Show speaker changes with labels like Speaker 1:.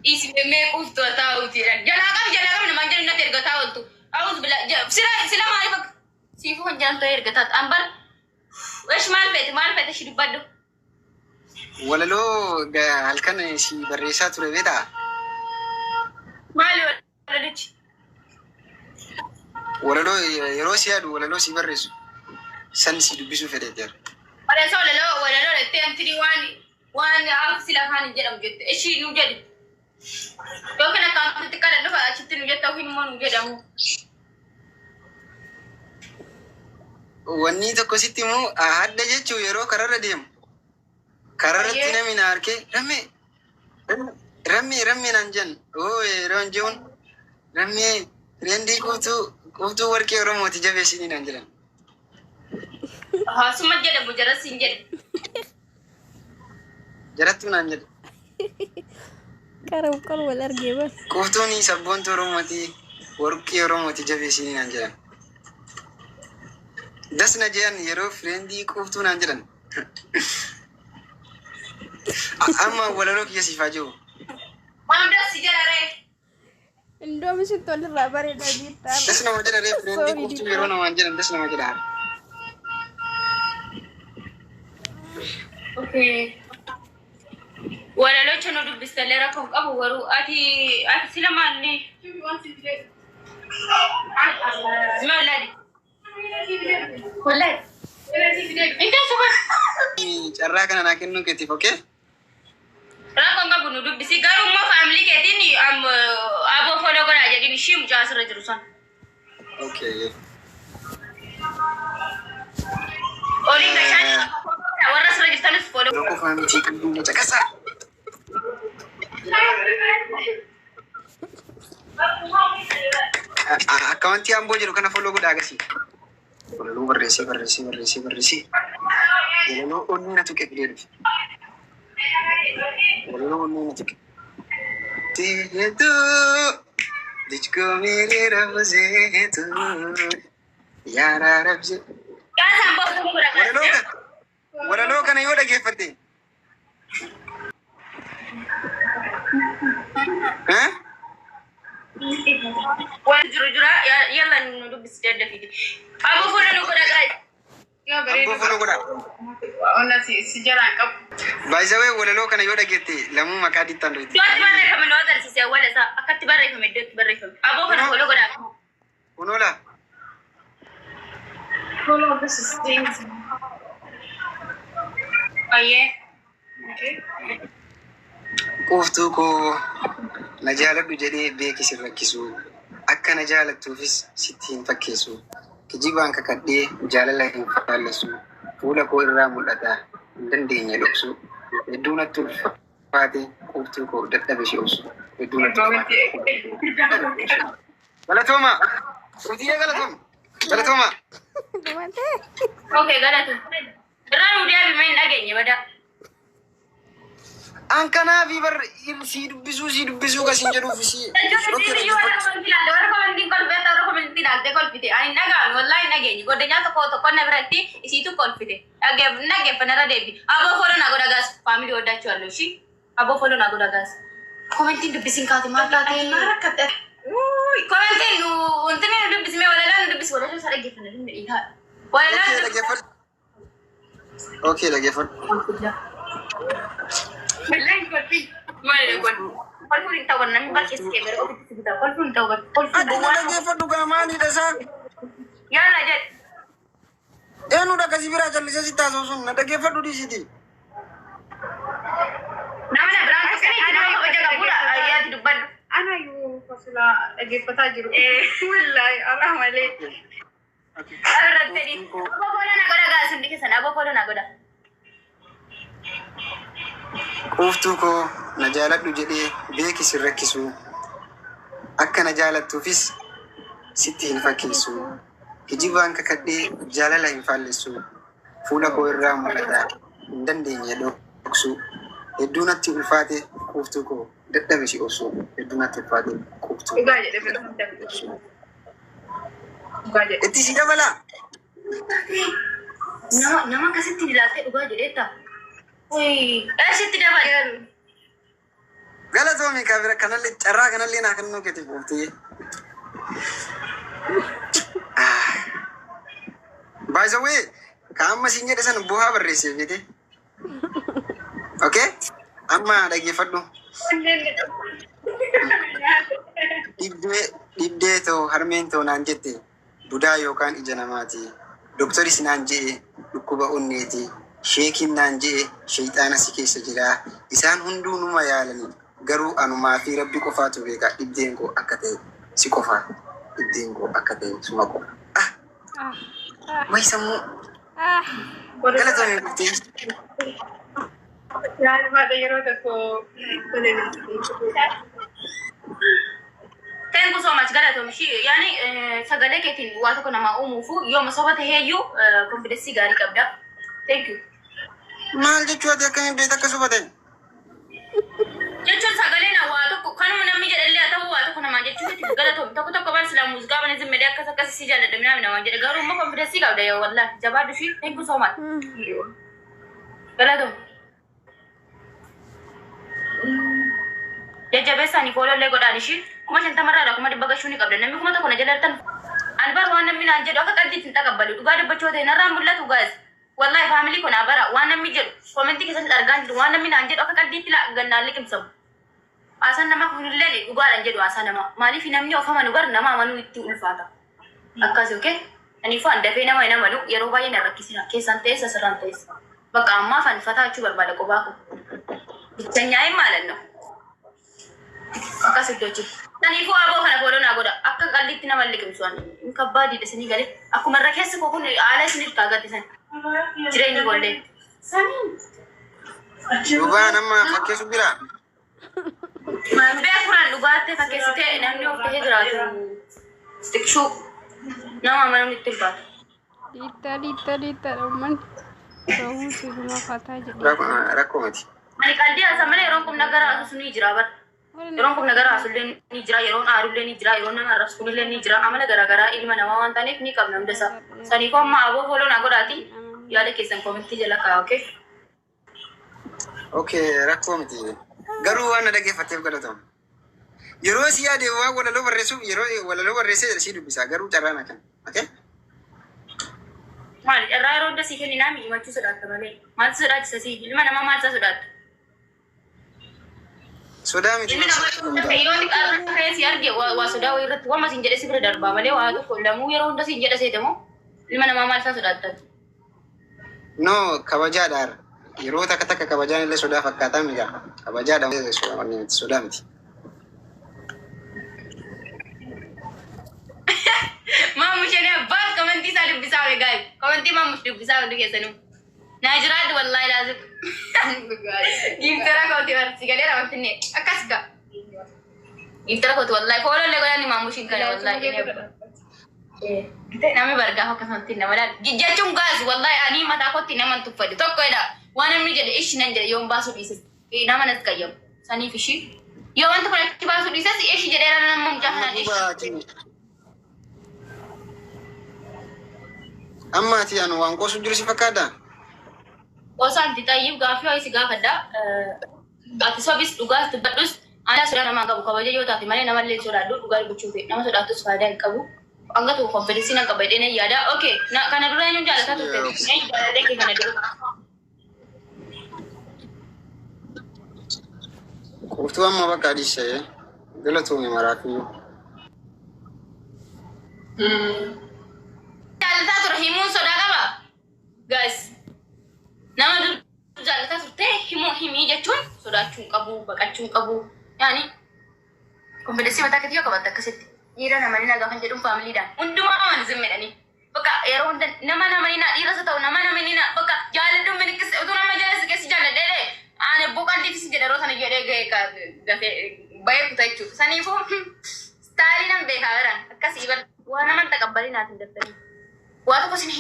Speaker 1: Dhiisi mee quuftu haa taa'uuti jedhan. Jalaa qabi jalaa qabi namaan jedhu natti erga taa'ultu. A'uuz bila sila sila maaliif akka siifuu kan jedhamtu erga taatu. An bar esh maal feete maal feete ishi dubbadhu.
Speaker 2: Walaloo halkan si barreessaa ture beektaa?
Speaker 1: Maali walalichi?
Speaker 2: Walaloo yeroo si yaadu walaloo si barreessu san si dubbisuu fedhe jira.
Speaker 1: Barreessa walaloo walaloo jettee antini waan waan af sila afaan hin jedhamu jette. Ishii nu jedhi. Yookiin akkaawuntitti kadhadhu fa'a achitti nu jetta yookiin immoo nu jedhamu.
Speaker 2: Wanni tokko sitti immoo hadda jechuun yeroo kararra deemu kararratti namni na harkee rammee rammee rammee naan jedhan oo yeroo hin jehuun rammee friendii quuftuu quuftuu warqee Oromooti jabeessinii naan jedhan.
Speaker 1: Haasuma jedhamu jaras hin jedhu.
Speaker 2: Jarattuu naan jedhe.
Speaker 3: Qarab qor wal argee bas.
Speaker 2: Quuftuun sabboontuu Oromooti warqee Oromooti jabeessinii naan jedhan. Das na jedhan yeroo friendii quuftuu naan jedhan. Amma walaloo kiyya siif haa jiru.
Speaker 1: Waan das jedha ree.
Speaker 3: Indoomi sitti walirraa bareeda jettaa.
Speaker 2: Das nama jedha ree friendii
Speaker 3: Sorry,
Speaker 2: quuftuu yeroo namaan jedhan das nama jedha.
Speaker 1: Okay. Walalocha nu dubbistallee rakkoo hin qabu garuu ati ati sila maalli? Wallahi. Wallahi. Inta suba.
Speaker 2: Carraa kana naa kennuu keetiif okay?
Speaker 1: Rakkoo hin qabu nu dubbisi garuu immoo family keetiin aboo follow godhaa jedhin ishii mucaa asirra jiru san.
Speaker 2: Okay.
Speaker 1: Oliin gashaan warra asirra jirtanis follow
Speaker 2: Yeroo qofaa miti qabdu caqasaa. Akkaawuntii amboo jedhu kana follow godhaa agarsiisa. Walaloo barreessee barreessee barreessee barreessee walaloo onni na tuqe fidee dhufe. Walaloo onni na tuqe. Seetu dijkoo meeree rafu seetu yaaraa rabse.
Speaker 1: Gaasaan booda godha.
Speaker 2: Walaloo kana walaloo kana yoo dhageeffatte. Eh?
Speaker 1: Waan jiru jira yalla nu dubbisi daddafiti. Aboo follow nu godha guys.
Speaker 2: Amboo follow godhaa.
Speaker 4: Ona si jalaan qabu.
Speaker 2: By the way, walaloo kana yoo dhageette lamuu maqaa dittaan doyti.
Speaker 1: Iddootti barreeffame nu agarsiise awwala isaa akkatti barreeffame iddootti barreeffame. Aboo kana follow godhaa.
Speaker 2: Kunoola.
Speaker 4: Follow agarsiise.
Speaker 1: Ayyee.
Speaker 2: Quuftuu koo na jaaladhu jedhee beeki sin rakkisu. Akka na jaalattuufis sitti hin fakkeessu. Kijibaan kakadhee jaalala hin faallessu. Fuula koo irraa mul'ata hin dandeenye dhoksu. Hedduu natti ulfaate quuftuu koo dadhabe si obsu. Hedduu natti ulfaate. Galatooma. Quuftiyyee galatooma. Galatooma.
Speaker 3: Dhumatee.
Speaker 1: Okay galatu. Irraa nu deebi mee hin dhageenye badaa.
Speaker 2: An kanaafi bar si dubbisuu kasin jedhuuf si.
Speaker 1: Jechuun warra commentii ilaalte warra commentiin kolfete warra commentii ilaalte kolfite ani hin dhaga'ame wallahi hin dhageenye goddanyaa tokko tokko na biratti isiitu kolfite dhaggeeffanna irra deebi. Aboo follow na godha guys family ወዳችኋለሁ እሺ aboo follow na godha guys. Commentiin dubbisiin kaate maal taate?
Speaker 4: Maal rakkatte?
Speaker 1: Commentiin nu wanti nu dubbisme walalaa nu dubbis walalaa isaa dhaggeeffanna dhimma dhiigaa. Walalaa
Speaker 2: Okay
Speaker 1: nu
Speaker 2: dhaggeeffadhu. Okay dhaggeeffadhu.
Speaker 1: Wallahi kolfin. Maali kun? Kolfuun hin ta'u namni barkeessi kee gara ofitti si bitaa. Kolfuun hin ta'u kolfuun
Speaker 2: Ati na
Speaker 1: gowwaa.
Speaker 2: dhaggeeffadhu gaa maalidha isaa?
Speaker 1: Yaala jedhe.
Speaker 2: Eenyudha akkasii biraa callisee sitti haasa'u sun na dhaggeeffadhu dhiisiti.
Speaker 1: Nama na biraan tokko nama kabaja qabudha. Ayyaati dubbadhu.
Speaker 4: Ana iyyuu fasulaa dhaggeeffataa jiru. Wallaahi alaa malee.
Speaker 1: Irratti aboo follow na godha guys hundi keessan aboo follow na godha.
Speaker 2: Quuftuu koo na jaaladhu jedhee beeki sin rakkisu. Akka na jaalattuufis sitti hin fakkeessu. Kijibaan kakadhee jaalala hin faallessu. Fuula koo irraa mul'ata hin dandeenye dhoksu. Hedduu natti ulfaate quuftuu koo dadhabe si obsu. Hedduu natti ulfaate quuftuu
Speaker 4: Dhugaa jedhe fedha hunda.
Speaker 2: obsu.
Speaker 4: Dhugaa jedhe.
Speaker 2: Itti si dabala.
Speaker 1: Nama nama akkasitti ilaaltee dhugaa jedheetta. Eessi dabali.
Speaker 2: Galatoom. Galatoomi kabira kanallee carraa kanallee naa kennuu keetiif ooltee. By the way, ka amma siin jedhe san bu'aa barreessee beete. Okay? Amma dhaggeeffadhu. Dhibdee dhibdee too harmeen too naan jette budaa yookaan ija namaati. Doktoris naan je'e dhukkuba onneeti. Sheekiin naan je'e sheexaana si keessa jira. Isaan hunduu numa yaalani. Garuu anumaa fi rabbi qofaatu beeka dhibdeen koo akka ta'e si qofa. Dhibdeen koo akka ta'e suma qofa. Ah,
Speaker 3: Ah, ah,
Speaker 2: wayi sammuu
Speaker 3: ah.
Speaker 2: galatoomii dhuftee.
Speaker 4: Yaadmaadha yeroo tokko.
Speaker 1: Thank you so much, galatoom ishii. Yaani sagalee keetiin waa tokko namaa uumuufu yooma soba taheeyyuu confidence gaarii qabda. Thank you.
Speaker 2: Maal jechuu ati akkamiin beekta akka soba ta'e?
Speaker 1: Jechuun sagalee na waa tokko kanuma namni jedhallee haa ta'u waa tokko namaa jechuun itti galatoom. Tokko tokko baan silaa muuziqaa bana zimmedee akkas akkas si jaalladha minaa minaa waan jedhe, garuu immoo confidence qabda yoo wallaahi jabaadhu ishii. Thank you so much. Galatoom. Jajjabeessaanii foolollee godhaan ishii 50,000rraadha 100,000 gashuu ni qabda. Namni 1000 na jala jirtan, ani bar waan namni naan jedhu akka qalbiitti hin taqabbalu. Dhugaa dubbachuu ta'e narraan mul'atu, guys. Wallahi family kun bara waan namni jedhu comment keessatti argaa jiru, waan namni naan jedhu akka qalbiitti gannaan liqimsamu. Haasaan namaa kunillee dhugaadhaan jedhu haasaa namaa. Maaliif namni of amanu gar nama amanuu itti ulfaata. Akkas, okay? Kanaafuu an dafee nama hin amanu, yeroo baay'ee na rakkisina. Keessaan ta'es asirraan ta'es. Bakka ammaaf ani fataa jechuu barbaada qophaa koo. Bichanyaa'in maalanno. Akkas iddoo jiru. Kanaafuu aboo kana follow naa godha. Akka qalliitti nama liqimsu ani. Hin kabbaadiidha isinii galee. Akkuma irra keessi koo kun haala isiniif kaagatti. Jireenyi gollee.
Speaker 2: Dhugaa nama fakkeessu jira.
Speaker 1: Beekuraan dhugaattee fakkeessitee namni of ta'ee jiraatu xiqqishuu nama amanuun itti ulfaata.
Speaker 3: Dhiittaa dhiittaa dhiittaadha uummanni. Ta'uu siluma fataa jedhee.
Speaker 2: Rakkoo miti.
Speaker 1: Ani qalbii haasa malee yeroon qubna gara haasu ni jira bara. Yeroon qubna gara haasu illee ni jira, yeroon aarullee ni jira, yeroon nama arrabsu illee ni jira. Amala garaagaraa ilma namaa waan taaneef ni qabna hunda isaa. Saniifuu amma aboo follow naa godhaati yaada keessan comment jala kaa'aa, okay?
Speaker 2: Okay, rakkoo miti. Garuu waan na dhaggeeffatteef galatooma. Yeroo si yaade waan walaloo barreessuuf yeroo walaloo barreessee si dubbisa, garuu carraan akkana. Okay?
Speaker 1: Maali carraa yeroo hunda sii kenninaa himachuu sodaatta malee. Maaltu sodaachisa si? Ilma namaa maal isaa sodaatta?
Speaker 2: Sodaa miti.
Speaker 1: Ilmi namaa yeroo xiqqaa ta'e si arge waa sodaa wayii irratti waan siin jedhe si bira darbaa malee waa tokko lamuu yeroo hunda siin jedha seete moo ilma namaa maal isaa sodaatta?
Speaker 2: No, kabajaadhaan. Yeroo takka takka kabajaan illee sodaa fakkaataa miidha. Kabajaadha sodaa miti.
Speaker 1: Maamusheen abbaan comment isaa dubbisaa wee gaa'e. Comment maamush dubbisaa hundi keessanuu. Naa jiraadhu wallaahi laazim. Giiftara kooti barsi galee raawwatinne akkas ga. Giiftara kooti wallaahi foolollee godhanni maamushiin kana wallaahi. Namni bargaaf akkasumatti nama laal. Jechuun gaas wallaahi ani mataa kootti nama hin tuffadhu. Tokko jedha waan namni jedhe ishi nan jedhe yoon baasuu dhiise nama nas qayyamu. Saniif ishii yoo wanta kun achi baasuu dhiises ishi jedheera nama mucaa kanaan ishi.
Speaker 2: Amma ati anu waan qoosu jiru si fakkaata?
Speaker 1: Osaan xayyib gaaffii ho'i si gaafadha. Ati sobis dhugaas dubbadhus ana sodaa namaa qabu kabaja yoo taate malee namallee sodaadhu, dhugaa dubbachuu ta'e nama sodaattus faayidaa hin qabu. Hanga tokko confidence nan qaba jedhee nan yaada. Okay, kana dura eenyuun jaalataa turte? Eenyu jaalallee kee kana dura?
Speaker 2: Qoftuu amma bakka dhiisee galatoome maraafiyyuu.
Speaker 1: Jaalataa ture himuun sodaa qaba. Guys, nama dur jaalataa turte himuu himii jechuun sodaachuu hin qabu, baqachuu hin qabu. Yaani confidence mataa keetii yoo qabaatte akkasitti dhiira namanii nagaa kan jedhuun familydhaan hundumaa amanu zimmedhanii. Bakka yeroo hunda nama namanii dhiiras haa ta'u nama namanii bakka jaaladhu minikis utuu nama jaalasi keessa jaaladhee ani boqalliifis jedha yeroo sana jedhee ga'ee gafee bahee kuta jechuudha. Saniifuu style nan beekaa jiran akkasii bar waa naman taqabbalii naaf hin daftanii. Waa tokko isin